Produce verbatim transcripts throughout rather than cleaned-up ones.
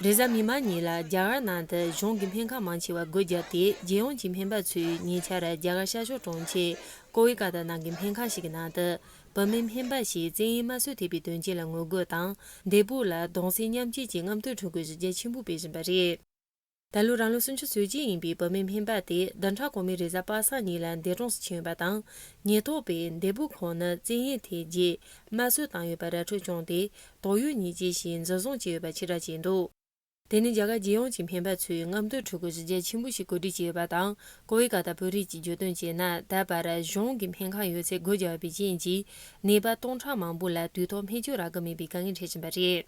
རེས་གཟའ་མིག་དམར་ཉིན་ལ་རྒྱ་གར་ནང་དུ་གཞུང་གི་སྨན་ཁང་མང་ཆེ་བ་སྒོ་བརྒྱབ་སྟེ། རྒྱལ་ཡོངས་ཀྱི་སྨན་པ་ཚོས་ཉེ་ཆར་རྒྱ་གར་ཤར་ཕྱོགས་གྲོང་ཁྱེར་ཀོ་ཝི་ཀ་ཏ་ནང་གི་སྨན་ཁང་ཞིག་གི་ནང་དུ། བུད་མེད་སྨན་པ་ཞིག་བཙན་གཡེམ་དམར་གསོད་ཐེབས་པའི་དོན་རྐྱེན་ལ་ངོ་རྒོལ་དང་། འདས་པོ་ལ་གདུང་སེམས་མཉམ་སྐྱེད་ཀྱི་རྔམ་སྟོན་ཁྲོམ་སྐོར་གཞི་རྒྱ་ཆེན་པོ་སྤེལ་བཞིན་པ་རེད། ད་ལོ་རང་ལོ་སུམ་ཅུ་སོ་གཅིག་ཡིན་པའི་བུད་མེད་སྨན་པ་དེ་བདུན་ཕྲག་གོང་མའི་རེས་གཟའ་པ་སངས་ཉིན་ལ་འདས་གྲོངས་སུ་ཕྱིན་ཡོད་པ་དང་། ཉེན་རྟོག་པས་འདས་པོ་ཁོང་ནི་བཙན་གཡེམ་ཐེབས་རྗེས་དམར་གསོད་བཏང་ཡོད་པ་ར་འཕྲོད་བྱུང་སྟེ། དོགས་ཡོད་ཉེས་ཅན་ཞིག་འཛིན་བཟུང་བྱས་ཡོད་པ་ཕྱིར་བསྒྲགས་བྱས་འདུག་དེ་ནི་རྒྱ་གར་རྒྱལ་ཡོངས་ཀྱི་སྨན་པ་ཚོས་རྔམ་སྟོན་ཁྲོམ་སྐོར་གཞི་རྒྱ་ཆེན་པོ་ཞིག་གོ་སྒྲིག་བྱས་ཡོད་པ་དང་། ཀོ་ཝི་ཀ་ཏ་བོད་རིགས་ཀྱིས་བརྗོད་དོན་བྱས་ན། ད་བར་གཞུང་གི་སྨན་ཁང་ཡོད་ཚད་སྒོ་བརྒྱབ་པའི་རྐྱེན་གྱིས་ནད་པ་སྟོང་ཕྲག་མང་པོ་ལ་དུས་ཐོག་སྨན་བཅོས་རག་གི་མེད་པའི་དཀའ་ངལ་འཕྲད་བཞིན་པ་རེད།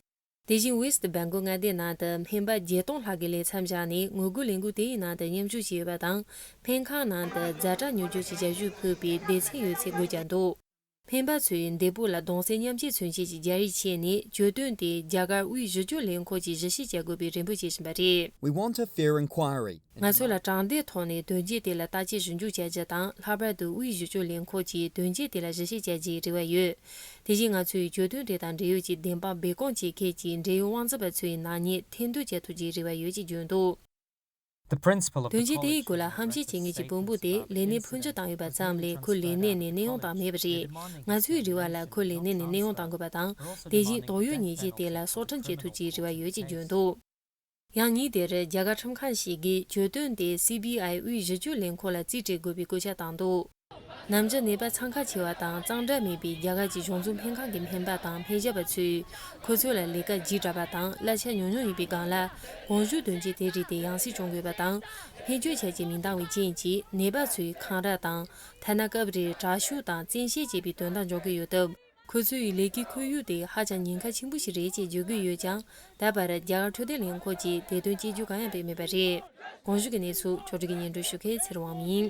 དེ་བཞིན་ཝེ་སྟི་སྦེང་གོལ་མངའ་སྡེ་ནང་དུ་སྨན་པ་བརྒྱད་སྟོང་ལྷག་གིས་ལས་མཚམས་བཞག་ནས་ངོ་རྒོལ་ལས་འགུལ་དེའི་ནང་དུ་མཉམ་ཞུགས་བྱས་ཡོད་པ་དང་། སྨན་ཁང་ནང་དུ་ཛ་དྲག་མྱུར་སྐྱོབ་ཀྱི་ཞབས་ཞུ་ཕུལ་བའི་སྡེ་ཚན་ཡོད་ཚད་སྒོ་བརྒྱབ་འདུག་སྨན་པ་ཚོས་འདས་པོ་ལ་གདུང་སེམས་མཉམ་སྐྱེད་མཚོན་ཆེད་ཀྱི་རྒྱ་རིགས་ཆེད་ནས་གྱོད་དོན་དེ་རྒྱ་གར་དབུས་ཞི་གཅོད་ལས་ཁུངས་ཀྱིས་ཞིབ་བཤེར་བྱ་དགོས་པའི་རེ་འབོད་བྱེད་བཞིན་པ་རེད། We want a fair inquiry. ང་ཚོ་ལ་དྲང་བདེན་ཐོག་ནས་དོན་རྐྱེན་དེ་ལ་བརྟག་དཔྱད་ཞིབ་འཇུག་བྱ་རྒྱུ་དང་། ལྷག་པར་དུ་དབུས་ཞི་གཅོད་ལས་ཁུངས་ཀྱིས་དོན་རྐྱེན་དེ་ལ་ཞིབ་བཤེར་བྱ་རྒྱུའི་རེ་བ་ཡོད། དེ་བཞིན་ང་ཚོས་གྱོད་དོན་དེ་དང་འབྲེལ་ཡོད་ཀྱི་བདེན་དཔང་སྦས་སྐུང་བྱེད་མཁན་གྱི་འབྲེལ་ཡོད་དབང་འཛིན་པ་ཚོའི་ནག་ཉེས་ཐེར་འདོན་བྱ་ཐུབ་རྒྱུའི་རེ་བ་ཡོད་ཅེས་བརྗོད་འདུག The principal of the དོན་རྐྱེན་དེའི་སྐོར་ལ་ཧམ་བཤད་བྱེད་མཁན་གྱི་དཔོན་པོ་དེ་ལས་གནས་ཕོན་ཆེ་བཏང་ཡོད་པ་ཙམ་ལས། ཁོ་ལས་གནས་ནས་གནས་དབྱུང་བཏང་མེད་པ་རེད། ང་ཚོའི་རེ་བ་ལ་ཁོ་ལས་གནས་ནས་གནས་དབྱུང་གཏང་དགོས་པ་དང་། དེ་བཞིན་དོགས་ཡོད་ཉེས་ཅན་དེ་ལ་སྲོག་ཁྲིམས་བཅད་ཐུབ་རྒྱུའི་རེ་བ་ཡོད་ཅེས་བརྗོད་འདུག་ཡང་ཉིན་དེར་རྒྱ་གར་ཁྲིམས་ཁང་ཞིག་གིས་གྱོད་དོན་དེ་སི་བི་ཨའི་དབུས་ཞི་གཅོད་ལས་ཁུངས་ལ་རྩིས་སྤྲད་དགོས་པའི་སྐུལ་ལྕག་བཏང་འདུག་ནམ་རྒྱུན་ནད་པ་འཚང་ཁ་ཆེ་བ་དང་གཙང་སྦྲ་མེད་པའི་རྒྱ་གར་གྱི་གཞུང་འཛིན་སྨན་ཁང་གི་སྨན་པ་དང་སྨན་ཞབས་པ་ཚོས། ཁོ་ཚོ་ལ་ལས་ཀ་ལྗིད་དྲགས་པ་དང་གླ་ཆ་ཉུང་ཉུང་ཡིན་པའི་སྒང་ལ། གོང་ཞུས་དོན་རྐྱེན་དེ་རིགས་དེ་ཡང་སེ་བྱུང་དགོས་པ་དང་། སྨན་བཅོས་བྱ་རྒྱུ་མི་འདང་བའི་རྐྱེན་གྱིས་ནད་པ་ཚོའི་འཁང་ར་དང་། ཐ་ན་སྐབས་རེར་དྲག་ཤུགས་དང་བཙན་ཤེད་བྱེད་པའི་དོན་དག་འབྱུང་གི་ཡོད་སྟབས། ཁོ་ཚོའི་ལས་ཀའི་ཁོར་ཡུག་དེ་ཧ་ཅང་ཉེན་ཁ་ཆེན་པོ་ཞིག་རེད་ཅེས་བརྗོད་ཀྱི་ཡོད་ཀྱང་། ད་བར་རྒྱ་གར་འཕྲོད་བསྟེན་ལས་ཁུངས་ཀྱིས་དེ་དོན་དཔྱད་བརྗོད་གང་ཡང་སྤེལ་མེད་པ་རེད། གོང་ཞུས་ཀྱི་གནས་ཚུལ་ཕྱོགས་སྒྲིག་གིས་སྙན་སྒྲོན་ཞུ་མཁན་ཚེ་རིང་དབང་མོ་ཡིན།